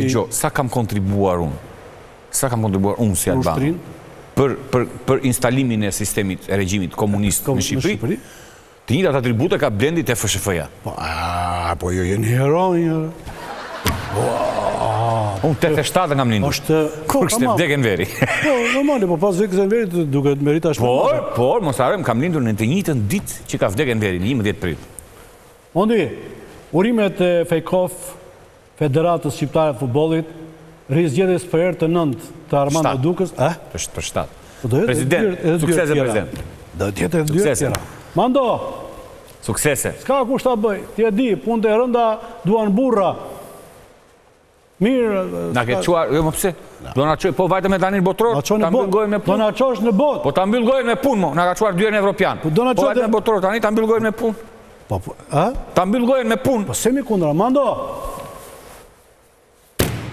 Dëgjo, sa kam kontribuar unë? Sa kam kontribuar unë si Albano? Për, për, për instalimin e sistemit, e regjimit komunist në Shqipëri? Të njëjtat atribute ka Blendi te FSHF-ja. Po, a, po ju jeni heronj. Po, Unë 87 kam lindur. Është kur kishte vdek Enveri. Po, normale, po pas vdekjes së Enverit duket merita është. Por, por mos harrojmë kam lindur në të njëjtën ditë që ka vdek Enveri, në 11 prill. Mondi, urimet e FECOF Federatës Shqiptare të Futbollit, rizgjedhjes për herë të nëntë të Armando Dukës, eh? Është për shtatë. Po do jetë President, suksese president. Do të jetë edhe dy tjera. Mando. Suksese. S'ka kush ta bëj. Ti e di, punët e rënda duan burra. Mirë. Na ke çuar, jo më pse? Do na çoj, po vajtëm me tani në botëror, ta mbyll gojën me punë. Do na çosh në botë. Po ta mbyll gojën me punë, mo, na ka çuar dy herë në Evropian. Po do na po çosh në botëror tani ta mbyll gojën me punë. Po, po, a? Ta mbyll gojën me punë. Po s'jemi kundra, Mando.